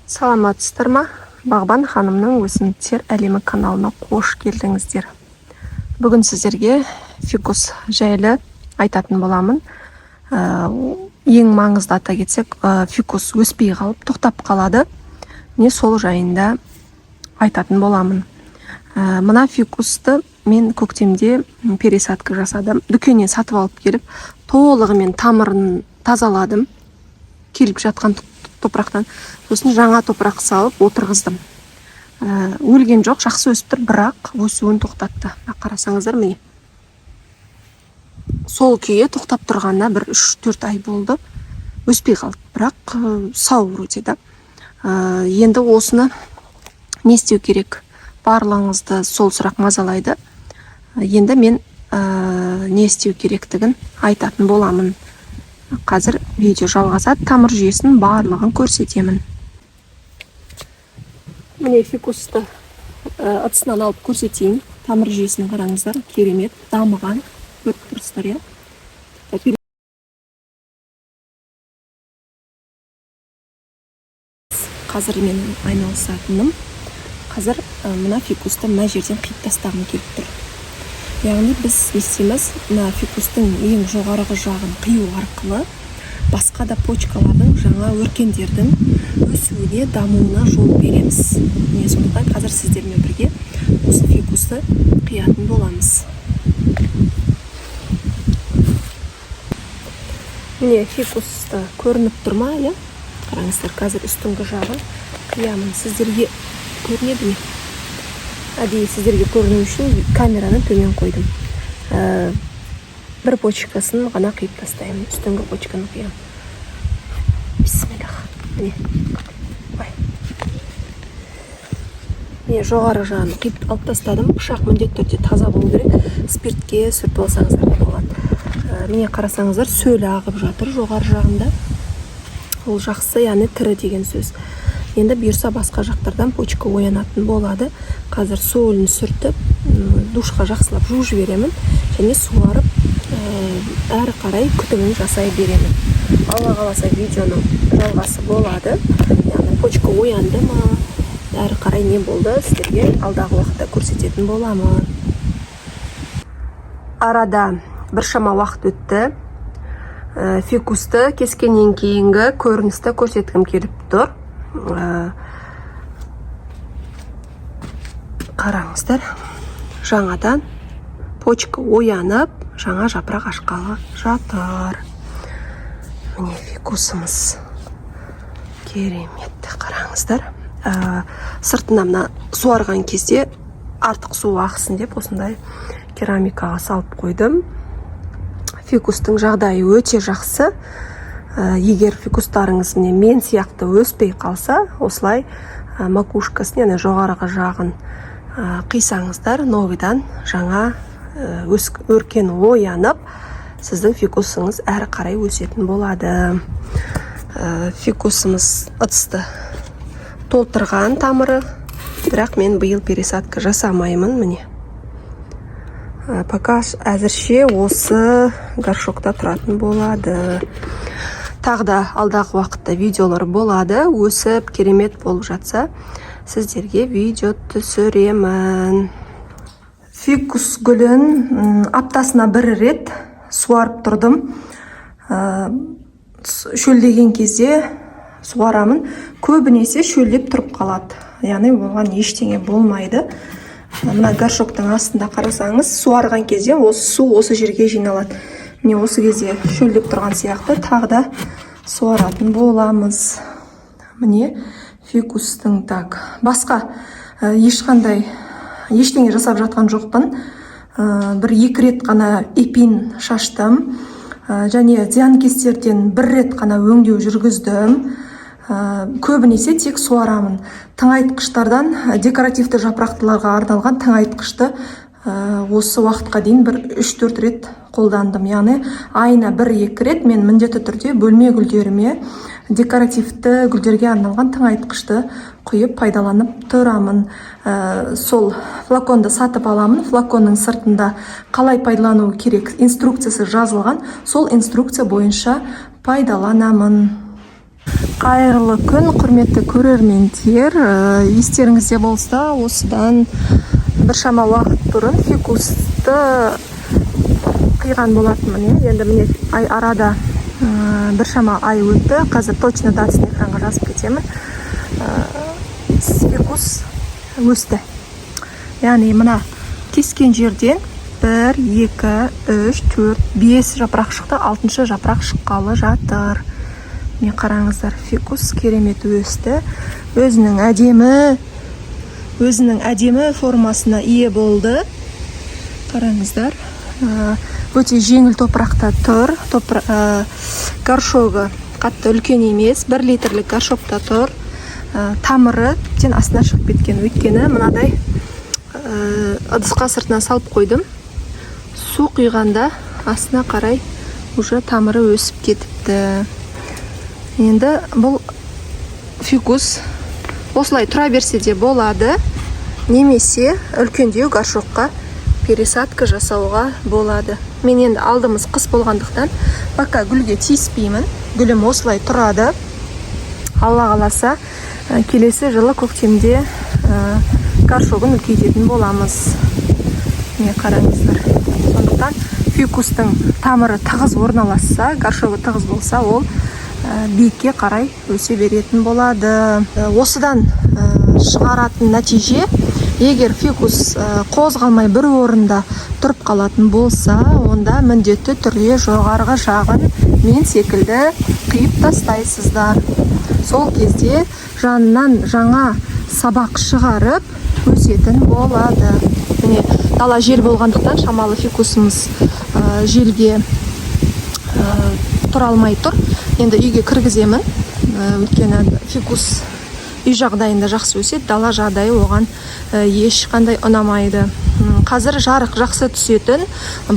Саламатсыздар ма? Бағбан ханымның өсімдіктер әлемі каналына қош келдіңіздер. Бүгін сіздерге фикус жайлы айтатын боламын. Ең маңызды айта кетсек, фикус өспей қалып, тоқтап қалады. Міне, сол жайында айтатын боламын. Мына фикусты мен көктемде пересадка жасадым. Дүкеннен сатып алып келіп, толығымен тамырын тазаладым. Келіп жатқан топырақтан. Сосын жаңа топырақ салып отырғыздым. Өлген жоқ, жақсы өсіп тұр, бірақ өсуін тоқтатты. Мына қарасаңыздар, міне. Сол күйі тоқтап тұрғанына бір 3-4 ай болды. Өспей қалды, бірақ сау вроде да. Енді осыны не істеу керек? Барлығыңызды сол сұрақ мазалайды. Енді мен не істеу керектігін айтатын боламын. Қазір видео жалғасады, тамыр жүйесінің барлығын көрсетемін. Міне, фикусты ыдысынан алып көрсетейін. Тамыр жүйесін қараңыздар, керемет дамыған. Көріп тұрсыздар, иә? Қазір менің айналысатыным, қазір мына фикусты мына жерден қиып тастағым келіп тұр. Яғни біз не істейміз? Мына фикустың ең жоғарғы жағын қию арқылы басқа да почкалардың, жаңа өркендердің өсуіне, дамуына жол береміз. Міне, сондықтан қазір сіздермен бірге осы фикусты қиятын боламыз. Міне, фикусты көрініп тұр ма, иә? Қараңыздар, қазір үстіңгі жағын қиямын. Сіздерге көрінеді ме? Әдейі сіздерге көріну үшін камераны төмен қойдым. Бір почкасын ғана қиып тастаймын. Үстіңгі почканы қиямын. Бисмиллах. Міне. Ой. Міне, жоғары жағын қиып алып тастадым. Пышақ міндетті түрде таза болу керек. Спиртке сүртіп алсаңыздар да болады. Міне, қарасаңыздар, сөлі ағып жатыр жоғары жағында. Ол жақсы, яғни тірі деген сөз. Енді бұйырса, басқа жақтардан почка оянатын болады. Қазір сөлін сүртіп, душқа жақсылап жуып жіберемін және суарып, әрі қарай күтімін жасай беремін. Алла қаласа, видеоның жалғасы болады. Яғни почка оянды ма, әрі қарай не болды, сіздерге алдағы уақытта көрсететін боламын. Арада біршама уақыт өтті. Фикусты кескеннен кейінгі көріністі көрсеткім келіп тұр. Қараңыздар, жаңадан почка оянып, жаңа жапырақ ашқалы жатыр. Міне, фикусымыз керемет, қараңыздар. Сыртына мына суарған кезде артық су ақсын деп осындай керамикаға салып қойдым. Фикустың жағдайы өте жақсы. Егер фикустарыңыз, міне, мен сияқты өспей қалса, осылай макушкасын, яғни жоғарғы жағын қисаңыздар, новыйдан жаңа өркен оянып, сіздің фикусыңыз әрі қарай өсетін болады. Фикусымыз ыдысты толтырған тамыры, бірақ мен биыл пересадка жасамаймын. Міне, пока әзірше осы горшокта тұратын болады. Тағы да алдағы уақытта видеолар болады. Өсіп, керемет болып жатса, сіздерге видео түсіремін. Фикус гүлін аптасына бір рет суарып тұрдым. Шөлдеген кезде суарамын. Көбінесе шөлдеп тұрып қалады, яғни оған ештеңе болмайды. Мына горшоктың астында қарасаңыз, суарған кезде осы су осы жерге жиналады. Міне, осы кезде шөлдеп тұрған сияқты, тағы да суаратын боламыз. Міне, фикустың так басқа ешқандай ештеңе жасап жатқан жоқпын. Бір екі рет қана эпин шаштым. Және зиянкестерден бір рет қана өңдеу жүргіздім. Көбінесе тек суарамын. Тыңайтқыштардан декоративті жапырақтыларға арналған тыңайтқышты осы уақытқа дейін бір 3-4 рет қолдандым. Яғни айына бір екі рет мен міндетті түрде бөлме гүлдеріме декоративті гүлдерге арналған тыңайтқышты құйып, пайдаланып тұрамын. Сол флаконды сатып аламын. Флаконның сыртында қалай пайдалану керек инструкциясы жазылған, сол инструкция бойынша пайдаланамын. Қайырлы күн, құрметті көрермендер! Естеріңізде болса, осыдан біршама уақыт бұрын фикусты қиған болатынмын, иә. Енді міне, ай арада біршама ай өтті. Қазір точно датасын экранға жазып кетемін. Фикус өсті, яғни мына кескен жерден бір, екі, үш, төрт, бес жапырақ шықты, алтыншы жапырақ шыққалы жатыр. Міне, қараңыздар, фикус керемет өсті, өзінің әдемі формасына ие болды. Қараңыздар, өте жеңіл топырақта тұр. Горшогы қатты үлкен емес, 1 литрлік горшокта тұр. Тамыры тіптен астына шығып кеткен, өйткені мынадай ыдысқа сыртынан салып қойдым. Су құйғанда астына қарай уже тамыры өсіп кетіпті. Енді бұл фикус осылай тұра берсе де болады немесе үлкендеу горшокқа пересадка жасауға болады. Мен енді алдымыз қыс болғандықтан, пока гүлге тиіспеймін, гүлім осылай тұрады. Алла қаласа, келесі жылы көктемде горшогын үлкейтетін боламыз. Міне, қараңыздар, сондықтан фикустың тамыры тығыз орналасса, горшогы тығыз болса, ол биікке қарай өсе беретін болады. Осыдан шығаратын нәтиже: егер фикус қозғалмай бір орында тұрып қалатын болса, онда міндетті түрде жоғарғы жағын мен секілді қиып тастайсыздар. Сол кезде жанынан жаңа сабақ шығарып өсетін болады. Міне, дала жел болғандықтан шамалы фикусымыз желге тұра алмай тұр. Енді үйге кіргіземін, өйткені фикус үй жағдайында жақсы өседі, дала жағдайы оған ешқандай ұнамайды. Қазір жарық жақсы түсетін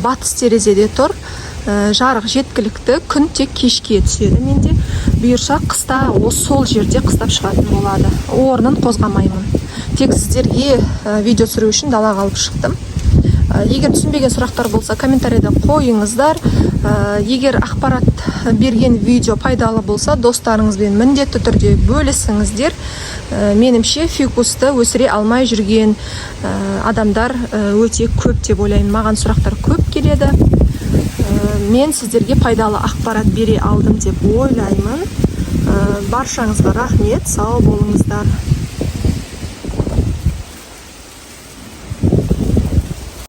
батыс терезеде тұр. Жарық жеткілікті, күн тек кешке түседі менде. Бұйырса, қыста осы сол жерде қыстап шығатын болады, орнын қозғамаймын. Тек сіздерге видео түсіру үшін далаға алып шықтым. Егер түсінбеген сұрақтар болса, комментарийда қойыңыздар. Егер ақпарат берген видео пайдалы болса, достарыңызбен міндетті түрде бөлісіңіздер. Меніңше, фикусты өсіре алмай жүрген адамдар өте көп деп ойлаймын. Маған сұрақтар көп келеді. Мен сіздерге пайдалы ақпарат бере алдым деп ойлаймын. Баршаңызға рахмет, сау болыңыздар.